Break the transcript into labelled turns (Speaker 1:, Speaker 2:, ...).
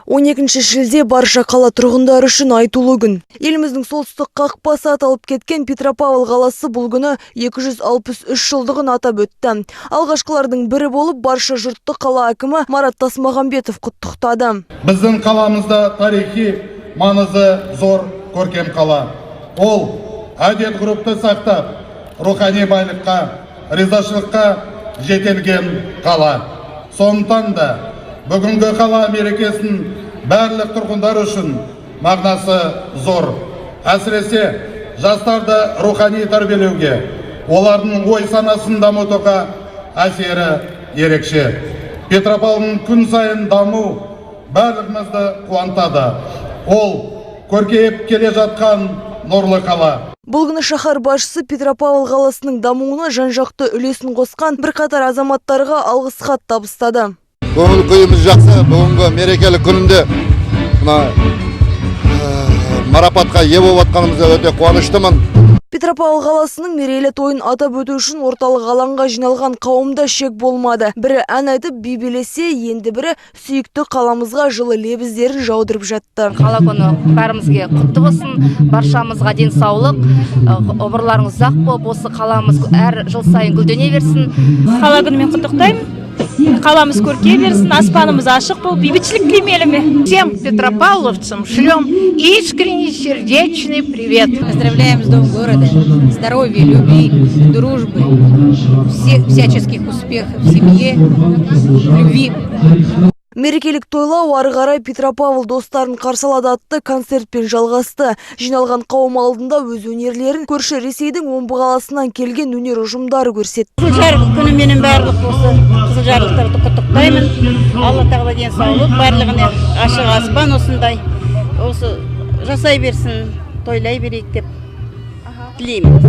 Speaker 1: 12 шілде – барша қала тұрғындары үшін айтулы күн. Еліміздің солтүстік қақпасы аталып кеткен Петропавл қаласы бұл күні 263 жылдығын атап өтті. Алғашқылардың бірі болып барша жұртты қала әкімі Марат Тасмағамбетов құттықтады.
Speaker 2: Біздің қаламызда тарихи маңызы зор көркем қала. Ол әдет ғұрыпты сақтап, рухани байлыққа, ризашылыққа жетелген қала. Сондықтан да бүгінгі қала мерекесін барлық тұрғындар үшін мағынасы зор. Әсіресе жастарды рухани тәрбиелеуге, олардың ой санасын дамытуға әсері ерекше. Петропавлдың күн сайын даму барлығымызды қуантады. Ол көркейіп келе жатқан нұрлы қала.
Speaker 1: Бұл күні шаһар басшысы Петропавл қаласының дамуына жан-жақты үлесін қосқан бірқатар азаматтарға алғыс хат табыстады.
Speaker 3: Көңіл күйіміз жақсы. Бүгінгі мерекелік күнінде мына марапатқа ие болып жатқанымызға өте қуаныштымын.
Speaker 1: Петропавл қаласының мерейлі тойын атап өту үшін орталық алаңға жиналған қауымда шек болмады. Бірі ән айтып, би билесе, енді бірі сүйікті қаламызға жылы лебіздерін жаудырып жатты.
Speaker 4: Қала күні бәрімізге құтты болсын, баршамызға денсаулық, ғұмырларыңыз ұзақ болып, осы қаламыз әр жыл сайын гүлдене берсін.
Speaker 5: Қала күнімен құттықтаймын. Қаламыз көркейе берсін, аспанымыз ашық болып, бейбітшілік тілеймін еліме.
Speaker 6: Всем петропавловцам шлем искренний сердечный привет.
Speaker 7: Поздравляем с Днем города. Здоровья, любви, дружбы, всяческих успехов в семье, любви.
Speaker 1: Мерекелік тойлау ары қарай «Петропавл достарын қарсы алады» атты концертпен жалғасты. Жиналған қауым алдында өз өнерлерін көрші Ресейдің Омбы қаласынан келген өнер ұжымдары көрсетті.
Speaker 8: Қызылжар күніменен барлық осы қызылжарлықтарды құттықтаймын. Алла тағала денсаулық, барлығына ашық аспан осындай. Осы жасай берсін, тойлай берейік деп тілеймін.